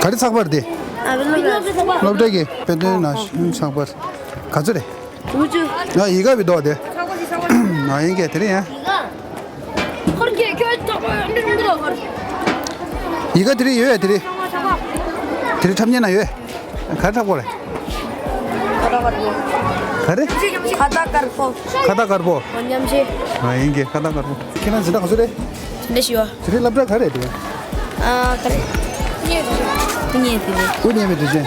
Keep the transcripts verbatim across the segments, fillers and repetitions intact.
ག་རེ་ཚགས་པར་དེ། ཨ་བི་ལོ་བི་ལོ་བི་ལོ། སློབ་གྲྭ་གི་དཔེ་སྟོན་ནང་ཚགས་པར་ག་ཚོད་རེད། དྲུག་ཅུ། ཨ་ཡི་ག་བི་དོ་དེ། ཨ་ཡིན་གྱི་དེ་རེད་ཡ། ཧོར་གྱི་ཁྱོད་ཚགས་པར་འདི་འདི་ལ་ཧོར། ཡི་ག་དེ་རེད་ཡོད་ཡ་དེ་རེད། དེ་རེད་འཁྲབ་ཉན་ན་ཡོད། ག་རེ་འཁྲབ་དགོས་རེད། ག་རེ། ཁ་བཏགས་དཀར་པོ། ཁ་བཏགས་དཀར་པོ། འོ་ཉམས་ཆེ། ཨ་ཡིན་གྱི་ཁ་བཏགས་དཀར་པོ། ཁྱེད་རང་འཛིན་གྲྭ་ག་ཚོད་རེད། འཛིན་གྲྭ་བཞི་པ། དེ་རིང་སློབ་གྲྭ་ག་རེ་རེད། ཨ་ག་རེ། ཀུ་ཉེ་དེ་རེད། ཀུ་ཉེ་མི་དུས་ཆེན།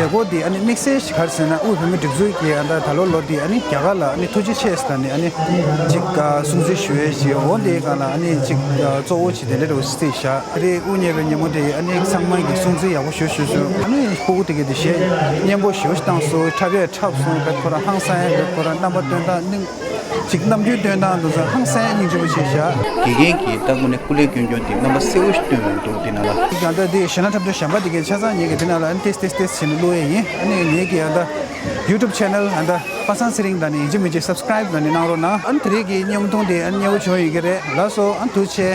ལས་འགོ་འདི་ཨ་ནི་དམིགས་བསལ་ཞིག་ག་རེ་ཟེར་ན། དབུས་བོད་མིའི་སྒྲིག་འཛུགས་ཀྱི་ཨ་ད་ད་ལོ་ལོ་འདི་ཨ་ནི་རྒྱ་གར་ལ་ཨ་ནི་ཐུགས་རྗེ་ཆེ་ཟེར་ནས་ཨ་ནི་ཅིག་ཨ་སྲུང་བརྩི་ཞུ་ཡས་ཅིག་འོ་འདི་སྒང་ལ་ཨ་ནི་ཅིག་ཨ་གཙོ་བོ་ཅིག་དེ་འདྲ་རེད་བརྩིས་བཞག་དེ་རེད། དབུ་བརྙེས་པའི་ཉིན་མོ་དེ་ཨ་ནི་ཚང་མ་གིས་སྲུང་བརྩི་ཡག་པོ་ཞུ་ཞུ་ཞུ། ཨ་ནི་སྤུ་གུ་དེ་གས་དེ་གཞས་སྙན་པོ་ཞེ་པོ་ཞིག་བཏང་སོང་། འཁྲབ་ཡས་འཁྲབ་སོང་། བེད་ཁོ་རང་ཧང་སང་ཡས་བེད་ཁོ་རང་རྣམ་པ་སྟོན་སྟངས་ནི། ཅིག་རྣམ་འགྱུར་སྟོན་སྟངས་དེ་ཚོ་ཧང་སང་སྙིང་རྗེ་པོ་བྱས་བཞག་དགེ་རྒན་གྱིས་ལྟ་བུ་ནས་སྐུ་ལས་སྐྱོན་སྐྱོན་དེ་རྣམ་པ་གསལ་བོ་ཞིག་སྟོན་ཡོང་འདུག་དེ་ནང་ལ། ཡང་ད་དེ་གཞས་སྣ་འཁྲབ་སྟོན་གཞན་པ་དེ་གའི་ཆ་ཚང་ཉིད་ཀྱིས་དེ་ནང་ལ་ཨ་ནི་ཏེས་ཏེས་ཏེས་བྱས་ནས་བླུག་ཡས་ཡིན། ཨ་ནི་ངེད་ཀྱི་ཡང་ད་YouTube channel ཨ་ད་པ་སངས་ཚེ་རིང་དང་ནི་ཡིན་གཅིག་མིན་གཅིག་subscribe དང་ནི་གནང་རོགས་གནང་། ཨ་ནི་དེ་རིང་གི་བརྙན་ཐུང་དེ་ཨ་ནི་སྙན་པོ་བྱུང་ཡོད་ཀྱི་རེད། ལགས་སོ། ཨ་ནི་ཐུགས་རྗེ་ཆེ།